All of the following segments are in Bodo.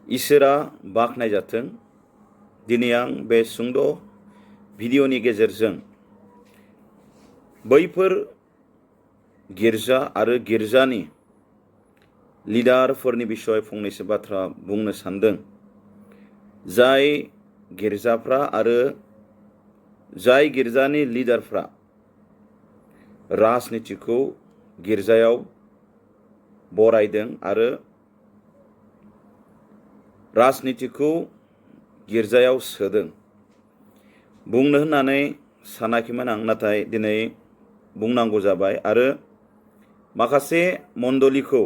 इसोरा बाख्नायजाथों। दिनै आं बे सुंद' भिडिअनि गेजेरजों बैफोर गिर्जा आरो गिर्जानि लिडारफोरनि बिसय फंनैसो बाथ्रा बुंनो सानदों। जाय गिर्जाफ्रा आरो जाय गिर्जानि लिडारफ्रा राजनितिखौ गिर्जायाव बरायदों आरो राजनितिखौ गिर्जायाव सोदों। बुंनो होननानै सानाखैमोन आं, नाथाय दिनै बुंनांगौ जाबाय। आरो माखासे मण्डलिखौ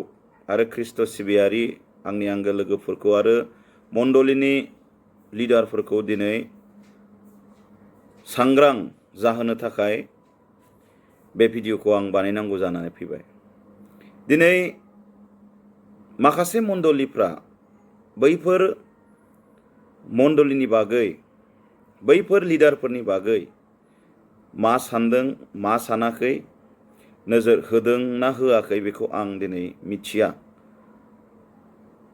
आरो ख्रिस्ट' सिबियारि आंनि आंगो लोगोफोरखौ आरो मण्डलिनि लिडारफोरखौ दिनै सांग्रां जाहोनो थाखाय बे भिडिअखौ आं बानायनांगौ जानानै फैबाय। दिनै माखासे मण्डलिफ्रा बैफोर मण्डलिनि बागै, बैफोर लिडारफोरनि बागै मा सानदों मा सानाखै, नोजोर होदों ना होआखै, बेखौ आं दिनै मिथिया।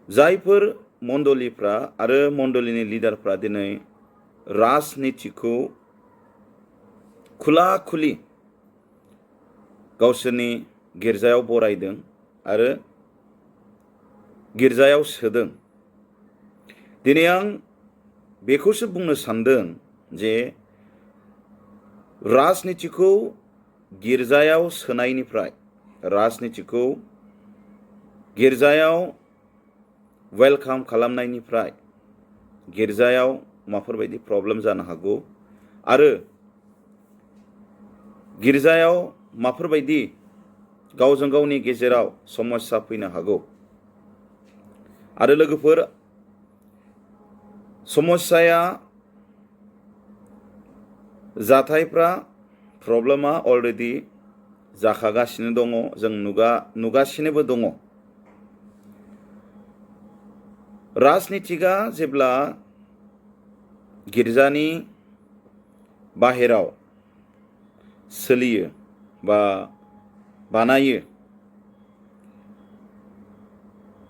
जायफोर मण्डलिफ्रा आरो मण्डलिनि लिडारफ्रा दिनै राजनितिखौ खुला खुलि गावसोरनि गिर्जायाव बरायदों आरो गिर्जायाव सोदों। दिनै आं बेखौसो बुंनो सानदों जे राजनितिखौ गिर्जायाव सोनायनिफ्राय, राजनितिखौ गिर्जायाव वेलकाम खालामनायनिफ्राय गिर्जायाव माफोरबायदि प्रब्लेम जानो हागौ आरो गिर्जायाव माफोरबायदि गावजों गावनि गेजेराव समस्या फैनो हागौ। आरो लोगोफोर, समस्याया, जाथायफ्रा, प्रब्लेमा अलरेडि जाखागासिनो दङ, जों नुगासिनोबो दङ। राजनितिगा जेब्ला गिर्जानि बाहेराव सोलियो बा बानायो,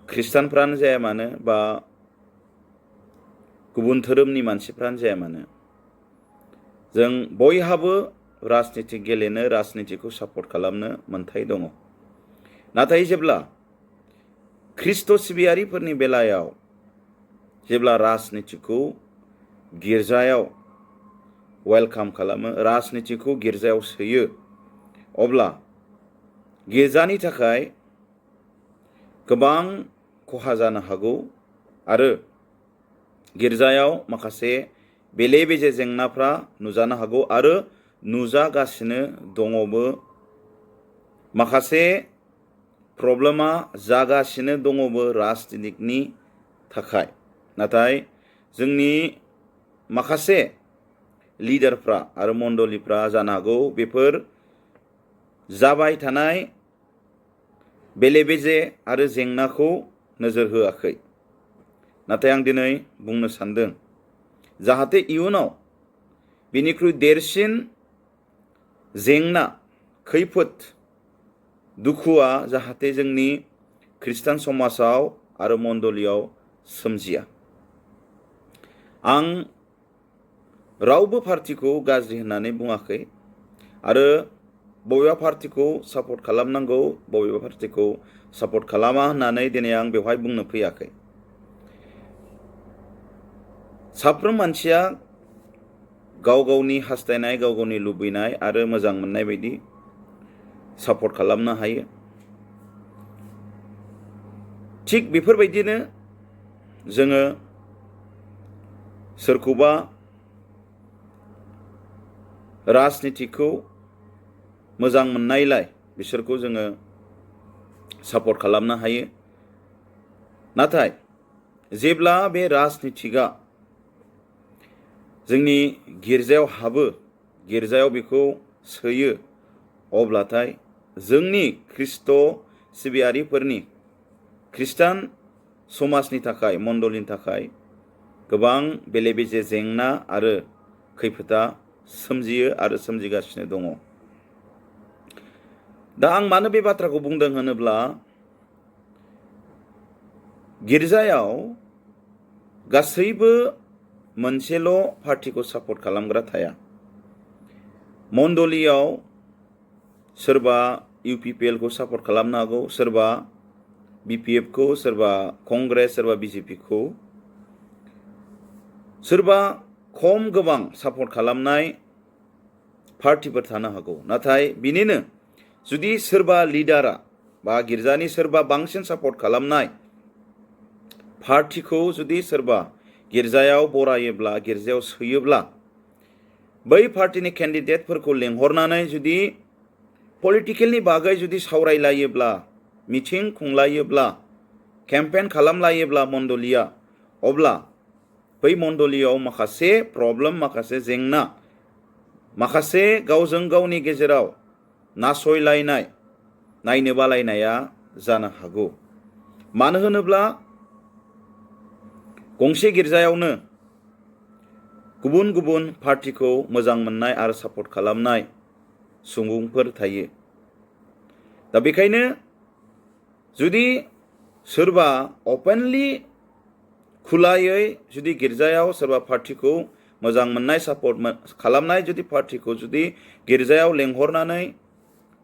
ख्रिस्टानफ्रानो जाया मानो बा गुबुन धोरोमनि मानसिफ्रानो जाया मानो, जों बयहाबो राजनिति गेलेनो, राजनितिखौ सापर्ट खालामनो मोन्थाय दङ। नाथाय जेब्ला ख्रिस्ट' सिबियारिफोरनि बेलायाव जेब्ला राजनितिखौ गिर्जायाव वेलकाम खालामो, राजनितिखौ गिर्जायाव सोयो, अब्ला गिर्जानि थाखाय गोबां खहा जानो हागौ आरो गिर्जायाव माखासे बेले बेजे जेंनाफ्रा नुजानो हागौ आरो नुजागासिनो दङबो। माखासे प्रब्लेमा जागासिनो दङबो राजनितिनि थाखाय। नाथाय जोंनि माखासे लिडारफ्रा आरो मण्डलिफ्रा जानो हागौ बेफोर जाबाय थानाय बेले बेजे आरो जेंनाखौ नोजोर होआखै। नाथाय आं दिनै बुंनो सानदों, जाहाथे इयुनाव बेनिख्रुइ देरसिन जेंना, खैफोद, दुखुआ जाहाथे जोंनि ख्रिस्टान समाजाव आरो मण्डलियाव सोमजिया। आं रावबो पार्टिखौ गाज्रि होननानै बुङाखै आरो बबेबा पार्टिखौ सापर्ट खालामनांगौ, बबेबा पार्टिखौ सापर्ट खालामा होननानै दिनै आं बेवहाय बुंनो फैयाखै। साफ्रोम मानसिया गाव गावनि हास्थायनाय, गाव गावनि लुबैनाय आरो मोजां मोननाय बायदि सापर्ट खालामनो हायो। थिग बेफोरबायदिनो जोङो सोरखौबा राजनितिखौ मोजां मोननायलाय बिसोरखौ जोङो सापर्ट खालामनो हायो। नाथाय जेब्ला बे राजनितिगा जोंनि गिर्जायाव हाबो, गिर्जायाव बेखौ सोयो, अब्लाथाय जोंनि ख्रिस्ट' सिबियारिफोरनि, ख्रिस्टान समाजनि थाखाय, मण्डलिनि थाखाय गोबां बेले बेजे जेंना आरो खैफोदा सोमजियो आरो सोमजिगासिनो दङ। दा आं मानो बे बाथ्राखौ बुंदों होनोब्ला, गिर्जायाव गासैबो मोनसेल' पार्टिखौ सापर्ट खालामग्रा थाया। मण्डलीयाव सोरबा UPPL खौ सापर्ट खालामनो हागौ, सोरबा BPF खौ, सोरबा कंग्रेस, सोरबा BJP खौ, सोरबा खम गोबां सापर्ट खालामनाय पार्टिफोर थानो हागौ। नाथाय बिनिनो जुदि सोरबा लिडारा बा गिर्जानि सोरबा बांसिन सापर्ट खालामनाय पार्टिखौ जुदि सोरबा गिर्जायाव बरायोब्ला, गिर्जायाव सोयोब्ला, बै पार्टिनि केन्डिडेटफोरखौ लेंहरनानै जुदि पलिटिकेलनि बागै जुदि सावरायलायोब्ला, मिथिं खुंलायोब्ला, केम्पेन खालामलायोब्ला मण्डलीया, अब्ला बै मण्डलीयाव माखासे प्रब्लेम, माखासे जेंना, माखासे गावजों गावनि गेजेराव नासयलायनाय, नायनो बालायनाया जानो हागौ। मानो होनोब्ला गंसे गिर्जायावनो गुबुन गुबुन पार्टिखौ मोजां मोननाय आरो सापर्ट खालामनाय सुबुंफोर थायो। दा बेखायनो जुदि सोरबा अपेनलि खुलायै जुदि गिर्जायाव सोरबा पार्टिखौ मोजां मोननाय, सापर्ट खालामनाय जुदि पार्टिखौ जुदि गिर्जायाव लेंहरनानै,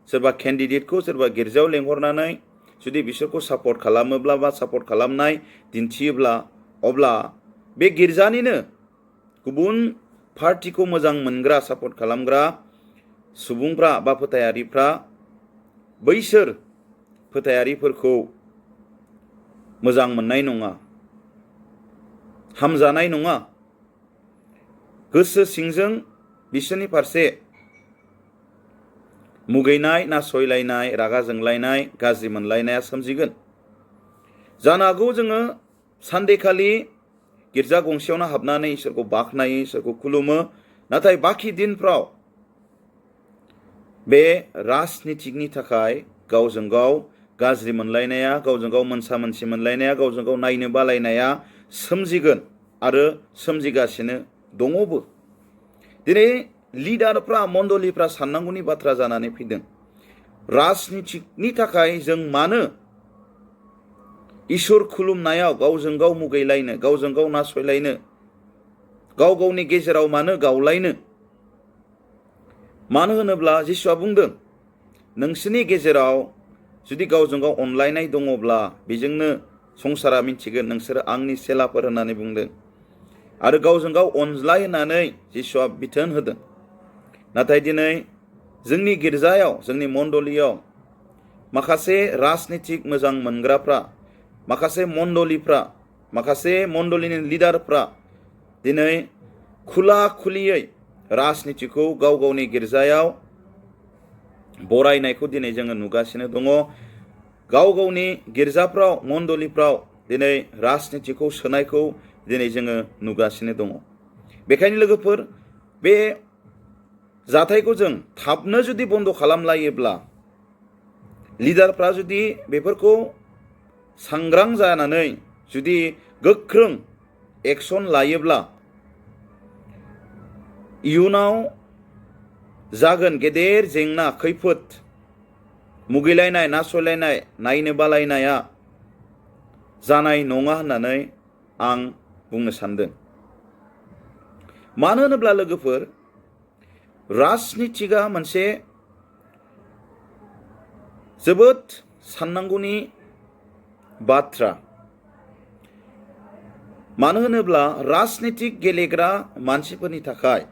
सोरबा केन्डिडेटखौ सोरबा गिर्जायाव लेंहरनानै जुदि बिसोरखौ सापर्ट खालामोब्ला बा सापर्ट खालामनाय दिन्थियोब्ला, अब्ला बे गिर्जानिनो गुबुन पार्टिखौ मोजां मोनग्रा, सापर्ट खालामग्रा सुबुंफ्रा बा फोथायारिफ्रा बैसोर फोथायारिफोरखौ मोजां मोननाय नङा, हामजानाय नङा। गोसो सिंजों बिसोरनि फारसे मुगैनाय, नासयलायनाय, रागा जोंलायनाय, गाज्रि मोनलायनाया सोमजिगोन। जानो हागौ जोङो सानदेखालि गिर्जा गंसेयावनो हाबनानै इसोरखौ बाख्नायो, इसोरखौ खुलुमो, नाथाय बाखि दिनफ्राव बे राजनितिकनि थाखाय गावजों गाव गाज्रि मोनलायनाया, गावजों गाव मोनसा मोनसि मोनलायनाया, गावजों गाव नायनो बालायनाया सोमजिगोन आरो सोमजिगासिनो दङबो। दिनै लिडारफ्रा, मण्डलीफ्रा साननांगौनि बाथ्रा जानानै फैदों। राजनितिकनि थाखाय जों मानो इसोर खुलुमनायाव गावजों गाव मुगैलायनो, गावजों गाव नासयलायनो, गाव गावनि गेजेराव मानो गावलायनो? मानो होनोब्ला जिसुआ बुंदों, नोंसोरनि गेजेराव जुदि गावजों गाव अनलायनाय दङब्ला बेजोंनो संसारा मिथिगोन नोंसोरो आंनि चेलाफोर होननानै बुंदों। आरो गावजों गाव अनज्लाय होननानै जिसुआ बिथोन होदों। नाथाय दिनै जोंनि गिर्जायाव, जोंनि मण्डलीयाव माखासे राजनितिक मोजां मोनग्राफ्रा, माखासे मण्डलीफ्रा, माखासे मण्डलीनि लिडारफ्रा दिनै खुला खुलियै राजनितिखौ गाव गावनि गिर्जायाव बरायनायखौ दिनै जोङो नुगासिनो दङ। गाव गावनि गिर्जाफ्राव, मण्डलीफ्राव दिनै राजनितिखौ सोनायखौ दिनै जोङो नुगासिनो दङ। बेखायनो लोगोफोर, बे जाथायखौ जों थाबनो जुदि बन्द खालामलायोब्ला, लिडारफ्रा जुदि बेफोरखौ सांग्रां जानानै जुदि गोख्रों एक्सन लायोब्ला, इयुनाव जागोन गेदेर जेंना, खैफोद, मुगैलायनाय, नासयलायनाय, नायनो बालायनाया जानाय नङा होननानै आं बुंनो सानदों। मानो होनोब्ला लोगोफोर, राजनितिकआ मोनसे जोबोद साननांगौनि बाथ्रा। मानो होनोब्ला राजनितिक गेलेग्रा मानसिफोरनि थाखाय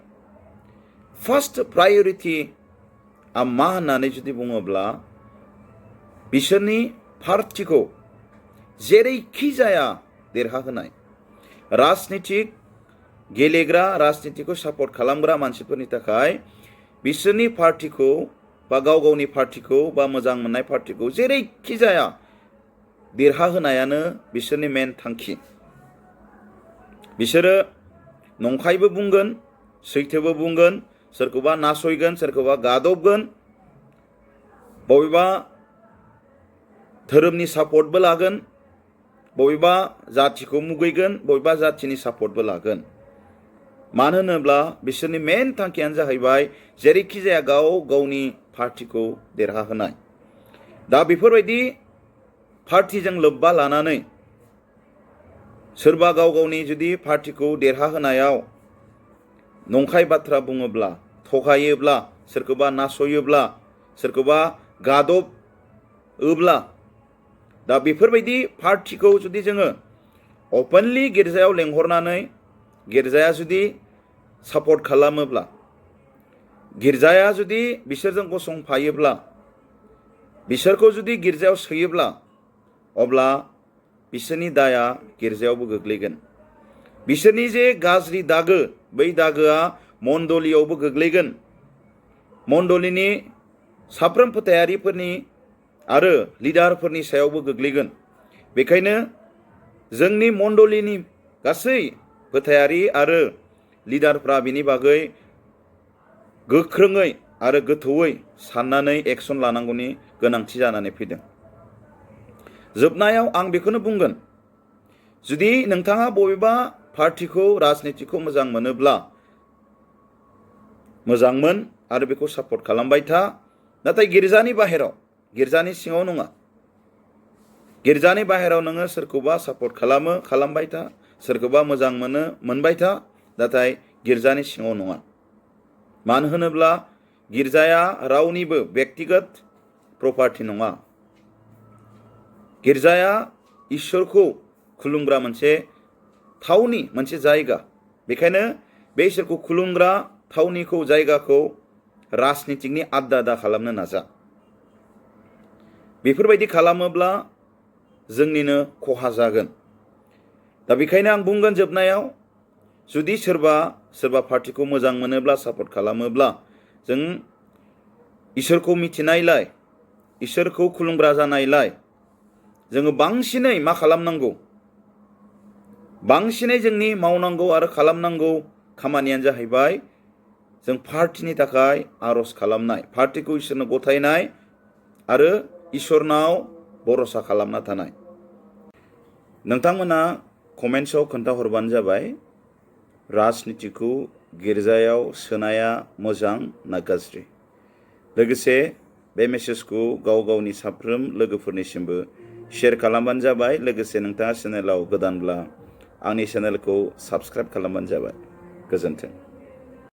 फार्स्ट प्रायरिटिआ मा होननानै जुदि बुङोब्ला, बिसोरनि पार्टिखौ जेरैखि जाया देरहाहोनाय। राजनितिक गेलेग्रा, राजनितिखौ सापर्ट खालामग्रा मानसिफोरनि थाखाय बिसोरनि पार्टिखौ बा गाव गावनि पार्टिखौ बा मोजां मोननाय पार्टिखौ जेरैखि जाया देरहाहोनायानो बिसोरनि मेन थांखि। बिसोरो नंखायबो बुंगोन, सैथोबो बुंगोन, सोरखौबा नासयगोन, सोरखौबा गादबगोन, बबेबा धोरोमनि सापर्टबो लागोन, बबेबा जाथिखौ मुगैगोन, बबेबा जाथिनि सापर्टबो लागोन। मानो होनोब्ला बिसोरनि मेन थांखियानो जाहैबाय जेरैखि जाया गाव गावनि पार्टिखौ देरहाहोनाय। दा बेफोरबायदि पार्टिजों लोब्बा लानानै सोरबा गाव गावनि जुदि पार्टिखौ देरहाहोनायाव नंखाय बाथ्रा बुङोब्ला, थगायोब्ला, सोरखौबा नासयोब्ला, सोरखौबा गादबोब्ला, दा बेफोरबायदि पार्टिखौ जुदि जोङो अपेनलि गिर्जायाव लेंहरनानै गिर्जाया जुदि सापर्ट खालामोब्ला, गिर्जाया जुदि बिसोरजों गसंफायोब्ला, बिसोरखौ जुदि गिर्जायाव सोयोब्ला, अब्ला बिसोरनि दाया गिर्जायावबो गोग्लैगोन। बिसोरनि जे गाज्रि दागो, बै दागोआ मण्डलियावबो गोग्लैगोन। मण्डलिनि साफ्रोम फोथायारिफोरनि आरो लिडारफोरनि सायावबो गोग्लैगोन। बेखायनो जोंनि मण्डलिनि गासै फोथायारि आरो लिडारफ्रा बिनि बागै गोख्रोङै आरो गोथौयै साननानै एक्सन लानांगौनि गोनांथि जानानै फैदों। जोबनायाव आं बेखौनो बुंगोन, जुदि नोंथाङा बबेबा पार्टिखौ, राजनितिखौ मोजां मोनोब्ला मोजांमोन आरो बेखौ सापर्ट खालामबाय था, नाथाय गिर्जानि बाहेराव, गिर्जानि सिङाव नङा। गिर्जानि बाहेराव नोङो सोरखौबा सापर्ट खालामो, खालामबाय था, सोरखौबा मोजां मोनो, मोनबाय था, नाथाय गिर्जानि सिङाव नङा। मानो होनोब्ला गिर्जाया रावनिबो बेक्तिगत प्रपार्टि नङा। गिर्जाया इसोरखौ खुलुमग्रा मोनसे थावनि, मोनसे जायगा। बेखायनो बे इसोरखौ खुलुमग्रा थावनिखौ, जायगाखौ राजनितिकनि आद्दा दा खालामनो नाजा। बेफोरबायदि खालामोब्ला जोंनिनो खहा जागोन। दा बेखायनो आं बुंगोन जोबनायाव, जुदि सोरबा पार्टिखौ मोजां मोनोब्ला, सापर्ट खालामोब्ला, जों इसोरखौ मिथिनायलाय, इसोरखौ खुलुमग्रा जानायलाय, जोङो बांसिनै मा खालामनांगौ? बांसिनै जोंनि मावनांगौ आरो खालामनांगौ खामानियानो जाहैबाय जों पार्टिनि थाखाय आर'ज खालामनाय, पार्टिखौ इसोरनो गथायनाय आरो इसोरनाव भरसा खालामना थानाय। नोंथांमोना कमेन्ट्सआव खोन्थाहरबानो जाबाय, राजनितिखौ गिर्जायाव सोनाया मोजां ना गाज्रि। लोगोसे बे मेसेजखौ गाव गावनि साफ्रोम लोगोफोरनिसिमबो शेयार खालामबानो जाबाय। लोगोसे नोंथाङा चेनेलाव गोदानब्ला आंनि चेनेलखौ साबस्क्राइब खालामबानो जाबाय। गोजोन्थों।